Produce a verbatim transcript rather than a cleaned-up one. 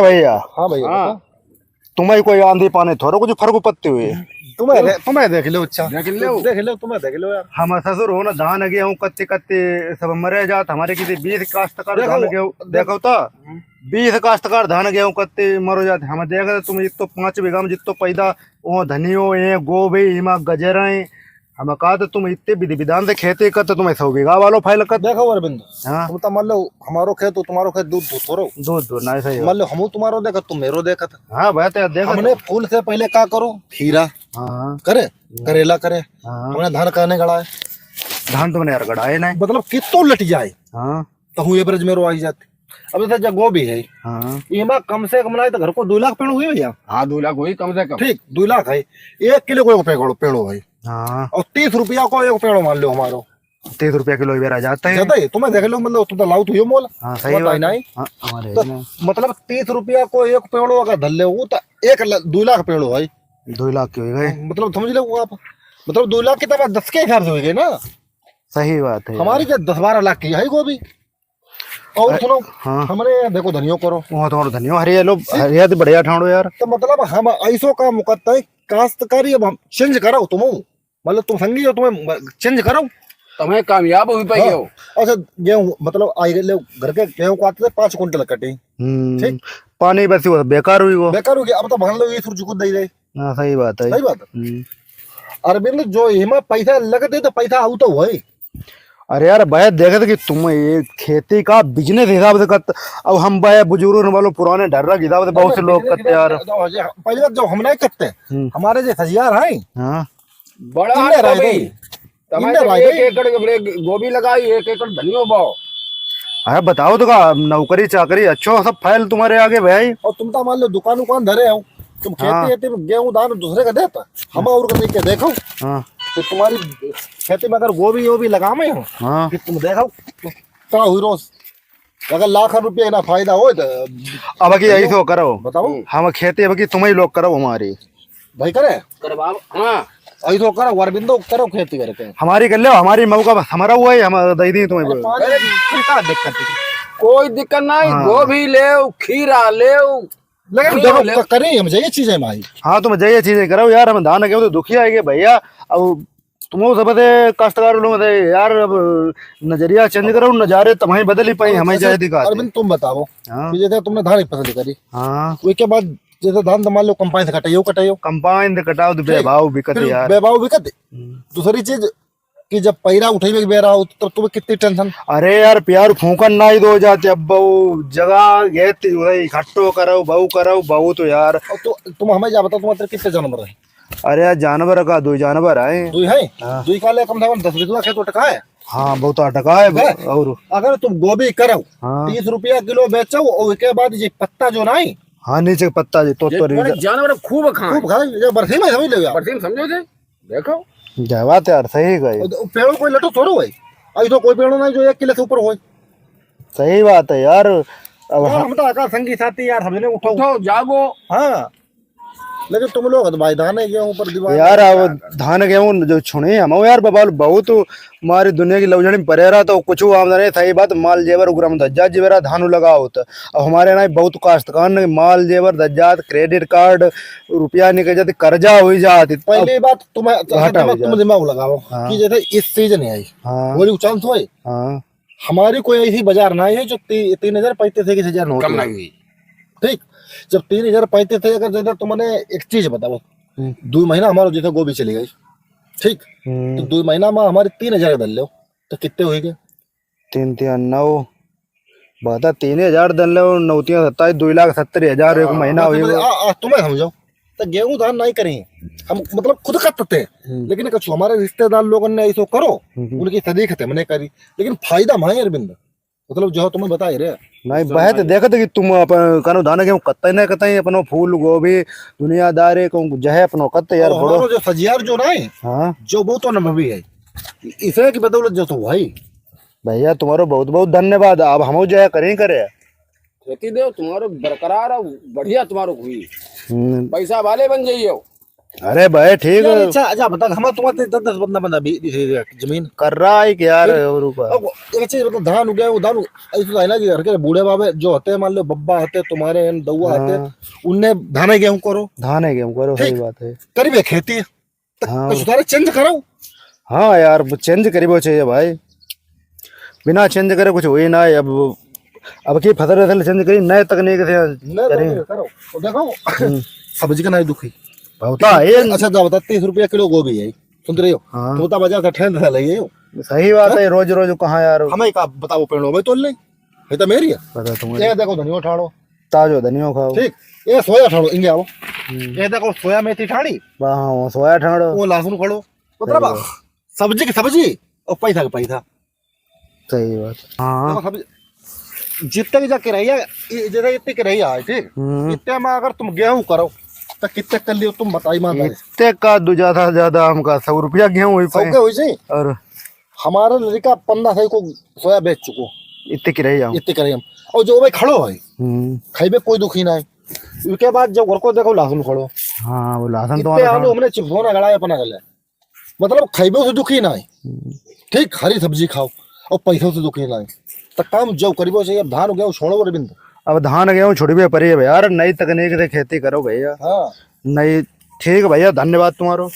भैया। हाँ भैया, हाँ। बताओ। तुम्हें कोई आंधी पानी थोड़ो कुछ फर्क पत्ती हुई। तुम्हें दे-, तुम्हें देख लो, अच्छा। देख लो। देख लो, तुम्हें देख लो यार। हम ससुर हो ना, धान गेहूँ कत्ते कत्ते सब मरे जात, हमारे किसी बीस काश्तकार देखो, धान गेहूँ, देख- देखो तो, हम्म। बीस काश्तकार धान गेहूँ कत्ते मरो जात। हम देख रहे तुम इतो पाँच बीघा में जितो पैदा, ओ धनियो, ए गोभी, इमा गजर है, हम कहा तो तुम इतने विधि विधान से खेती करते, तुम्हें सौ बीघा वालो फाइल कर। देखो अरविंद, हाँ। तुम तो मान लो हमारो खेत हो, तुम्हारो खेत दूर दूर थोड़ो। दूर दूर, नहीं, सही बात। मान लो हम तुम्हारो देखत, तुम मेरो देखत। हाँ, बात है, देखो हमने तो। फूल से पहले का करो, खीरा हाँ, हाँ। करे, हम्म। करेला करे, हाँ। हमने धान कहने गड़ा है। धान तुमने यार गड़ा है नहीं। मतलब कितो लट जाए। हाँ। तहु average मेरो आई जात। अब जैसे जगह भी है, हाँ। एमा कम से कम ना तो घर को दो लाख पेड़ हुई भैया। हाँ, दो लाख हुई कम से कम। ठीक, दो लाख है, एक किलो को एक पेड़, पेड़ हो भाई। हाँ। और तीस रुपया को एक पेड़ मान लो हमारो। तीस रुपया किलो बेरा जाता है। जाता है, तुम्हें देख लो, मतलब, तुम तो लाओ तो यो मोल। हाँ, सही बात है। नहीं? हाँ, हमारे तो ना। मतलब, तीस रुपया को एक पेड़ अगर धर ले, वो तो एक ला-, दो लाख पेड़ हो भाई। दो लाख के हो गए। मतलब, समझ लो आप, मतलब, दो लाख की तो बात दस के हिसाब से हो गए ना। सही बात है हमारी यार। क्या दस बारह लाख की है गोभी। और अरे, सुनो, हाँ। हमरे यहाँ देखो धनियो करो। वहाँ तुम्हारो धनियो हरिया लो, ठीक। हरिया तो बढ़िया ठाणो यार। तो मतलब हम ऐसो काम करता है, काश्तकारी अब हम change करो तुम, मतलब तुम संगी हो, तुम्हें change करो। तुम्हें कामयाब हुई पाई हाँ। हो। अच्छा, गेहूँ मतलब आई ले घर के गेहूँ को आते थे पाँच कुंटल कटे। हम्म, ठीक। पानी बस वो बेकार हुई वो। बेकार हो गया, अब तो भर लो ये सूरज को दे दे। हाँ, सही बात है। सही बात है। हम्म। अरविंद, जो इमा पैसा लगते तो पैसा आऊ तो होए। अरे यार, भाई, देखे थे कि तुम ये खेती का business हिसाब से करते, अब हम भाई बुजुर्ग वालों पुराने ढर्रा के हिसाब से बहुत से लोग business करते यार। हिसाब से, पहली बात, जब हम नहीं करते, हम्म। हमारे जो सजियार हैं, हाँ। बड़ा इनने हाथ राय हो गई। दे। तमारे इनने तो राय एक दे। एकड़ के बड़े गोभी लगाई, एक एकड़ धनियो बाओ। अरे बताओ तो का, नौकरी चाकरी अच्छो सब फाइल तुम्हारे आगे भाई। और तुम तो मान लो दुकान उकान धरे हो, तुम खेती हाँ। खेती में गेहूं धान दूसरे का देता, हम और का देख के देखो। हाँ। तो तुम्हारी खेती में अगर गोभी वोभी लगावे हो, हाँ। कि तुम देखो, का हुई रोज? अगर लाख रुपया ना फायदा हो तो अब की यही तो करो। बताओ। हम खेती अब की तुम ही लोग करो हमारी। भाई करे? करवाओ। हाँ। ऐसो करो, अरविंदो करो खेती करके। हमारी कर लो, हमारी मौका बस हमारा हुआ है, हम दे दी तुम्हें। अरे, पानी की क्या दिक्कत है? कोई दिक्कत नहीं, हाँ। गोभी लेव, खीरा लेव, लेकिन धनिया देखो, लेव। क-, करी हम जाइए चीजें भाई। हाँ, तुम जाइए चीजें करो यार, हम धान के तो दुखी आएंगे भैया। अब तुम सबसे काश्तकार लोग से यार, अब नजरिया change करो, नजारे तुम्हें बदल ही पाई, हमें अच्छा, जाए दिखा दे। अरविंद, तुम बताओ हाँ। कि जैसे तुमने धान की फसल करी, हाँ। उसके बाद जैसे धान तो मान लो combine से कटाइयो, कटाइयो। Combine से कटाओ तो ठीक। बेभाव बिकत फिर यार। बेभाव बिकत। हम्म। दूसरी चीज कि जब पैरा उठेबे के बेरा हो, तब तुम्हें कितनी tension। अरे यार, प्यार फूंकन ना ही दो जाते, अब वो जगह ये ती-, वही इकट्ठो करो, बहु करो, बहु तो यार। और तो, तुम हमें जा बताओ, तुम्हारे कितने जानवर हैं? अरे यार, जानवर का दो जानवर आए। दो है? हाँ। दो का ले कम से कम दस बीघा खेत उठका है। हाँ, बहुत अटका है, है? और अगर तुम गोभी करो, हाँ। तीस रुपया किलो बेचो, और उसके बाद ये पत्ता जो नहीं, हाँ, नीचे के पत्ता जी, तो, ये तो बड़े रीजा। जानवर खूब खाएं। खूब खाएं, ये बरसीम है, समझ लो यार। बरसीम समझो थे, देखो। क्या बात है यार, सही कही। और पेड़ों कोई लटो थोड़ो है, अभी तो कोई पेड़ों नहीं जो एक किलो से ऊपर होए। सही बात है यार। अब यार, हम हम तो आका संगी साथी यार, हमने उठो। उठो, जागो। हाँ। लेकिन तुम लोग तो भाई धान गेहूं पर दीवाना यार, है अब यार। धान गेहूं जो छुने हम यार, बबाल बहुत मारी दुनिया की लवझड़ी में परे रहा, तो कुछ आमदनी, सही बात, माल जेवर उगरम दज्जा जेवरा धान लगाओ तो। अब हमारे ना बहुत काश्तकार ने माल जेवर दज्जात, credit card, रुपया निकल जाते, कर्जा हो जाते। अब पहली बात तुम्हें, घाटा तुम, हो तुम जाए। दिमाग लगाओ हाँ। कि जैसे इस season है, हाँ। होली उचांत होए, हाँ। हमारी कोई ऐसी बाजार ना है जो ती-, तीन हजार पैंतीस एक हजार नोट कम है। नहीं हुई। ठीक, जब तीन हजार पैंतीस है, अगर जैसे तुमने एक चीज बताओ, हम्म। दो महीना हमारा जैसे गोभी चली गई, ठीक, हम्म। तो दो महीना में हमारे तीन हजार धर लो, तो कितने हुई गए? तीन तीन नौ, बता, तीन हजार धर लो, नौ तीन सत्ताईस, दो लाख सत्तर हजार एक हाँ, महीना बस, हुई बस, गया। आ, आ, तुम्हें समझो, तो गेहूं धान नहीं करें हम, मतलब खुद करते थे, हम्म। लेकिन कुछ हमारे रिश्तेदार लोगों ने ऐसो करो, हम्म। उनकी सदीक थे, मैंने करी, लेकिन फायदा माए अरविंद, मतलब जो तुम्हें बताए रे। नहीं, बहत देखत कि तुम अपन कनो धान गेहूं कत्ते नहीं कत्ते, अपनो फूल गोभी दुनियादारी को जहे अपनो कत्ते यार और बड़ो। हमारो जो सजियार जो ना है, हाँ। जो बहुत अनुभवी है, इसे की बदौलत जो तो भाई। भैया, तुम्हारो बहुत बहुत धन्यवाद। अब हम जहे करें करे। खेती दो तुम्हारो बरकरार है, बढ़िया तुम्हारो हुई। हम्म। पैसा वाले बन जाइयो। अरे भाई, ठीक यार, है। अच्छा, अच्छा, बता, हम तुम्हारे दस, दस बंदा, बंदा भी, भी, भी, जमीन। कर रहा है कि यार, फिर? और ऊपर। अब एक चीज बता, धान उगे, वो धान, ऐसे तो है ना कि घर के बूढ़े बाबे जो होते हैं, मान लो बब्बा होते, तुम्हारे हैं, दउआ होते, हाँ। उनने धान है गेहूं करो। धान है गेहूं करो, सही ठीक। बात है। करिबे खेती, तो हाँ। कुछ उधारे change करो। हाँ यार, वो change करिबो चाहिए भाई, बिना change करे कुछ होई ना। अब, अब की फसल, फसल change करी, नए तकनीक से नए करी। तकनीक करो। तो देखो, हम्म। सब्जी का नहीं दुखी। बहुत है, ये अच्छा, जा बता, तीस रुपया किलो गोभी है, सुनते रहियो। हाँ। तोता बाजार से ठेंद से लइयो। सही बात है, रोज रोज कहाँ यार। हमें का बताओ, पेड़ों में तोल ले, ये तो मेरी है। पता तुम्हारी। ये देखो धनियो ठाड़ो। ताजो धनियो खाओ। ठीक, ये सोया ठाड़ो, इंगे आओ। हम्म। ये देखो सोया मेथी ठाड़ी। वाह, हाँ, सोया ठाड़ो। वो लहसुन खड़ो। मतलब सही बात। सब्जी की सब्जी और पैसा का पैसा। सही बात। हाँ। देखो सब्जी, जितने की जा किराया, ये जैसे इतनी किराया है, ठीक? हम्म। इतने में अगर तुम गेहूं करो, तो कितने कर लियो तुम बताओ ईमानदारी से। इतने का दो, ज्यादा से ज्यादा हमका सौ रुपया गेहूं हुई सौ पाए। के हुई जी? और हमारा लड़का पन्द्रह सौ को सोया बेच चुको। इतने की रह जाओ। इतने की रह जाओ। और जो भाई खड़ो है, हम्म। खइबे कोई दुखी ना है। उसके बाद जब घर को देखो लहसुन खड़ो। हाँ, वो लहसुन इतने तुम्हारा आलू खड़ो। हमने चिप्सोना गड़ा है अपना गले। मतलब खइबे से दुखी ना है। हम्म। ठीक, हरी सब्जी खाओ और पैसों से दुखी ना है। तो काम जो करिबो चाहिए, अब धान गेहूं छोड़ो अरविंद। अब धान गेहूं छोड़बे पड़ी है यार, नई तकनीक से खेती करो भैया। हाँ। नई, ठीक है भैया, धन्यवाद तुम्हारो।